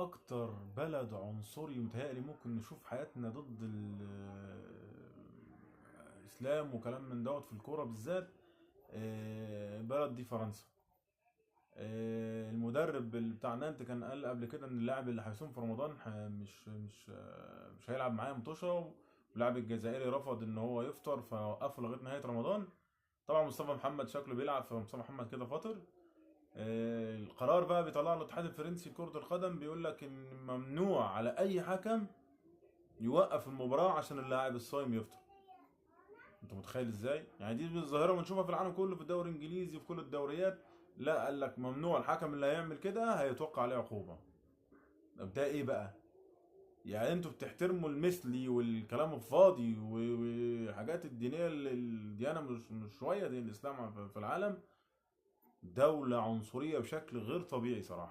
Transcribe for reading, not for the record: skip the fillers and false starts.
اكتر بلد عنصري متهيألي ممكن نشوف في حياتنا ضد الاسلام وكلام من دوت في الكورة بالذات. البلد دي فرنسا. المدرب اللي بتاع نانت كان قال قبل كده ان اللاعب اللي هيصوم في رمضان مش هيلعب معايا مطوشه، واللاعب الجزائري رفض ان هو يفطر فوقفه لغاية نهاية رمضان. طبعا مصطفى محمد شكله بيلعب، فمصطفى محمد كده فاطر. القرار بقى بيطلع له الاتحاد الفرنسي لكرة القدم، بيقول لك ان ممنوع على اي حكم يوقف المباراة عشان اللاعب الصايم يفطر. انت متخيل ازاي؟ يعني دي الظاهرة بنشوفها في العالم كله، في الدوري الانجليزي وفي كل الدوريات. لا، قال لك ممنوع، الحكم اللي هيعمل كده هيتوقع عليه عقوبة. طب ده ايه بقى؟ يعني انتوا بتحترموا المثلي والكلام الفاضي وحاجات الدينية اللي الديانة مش شوية دي الاسلام في العالم. دولة عنصرية بشكل غير طبيعي صراحة.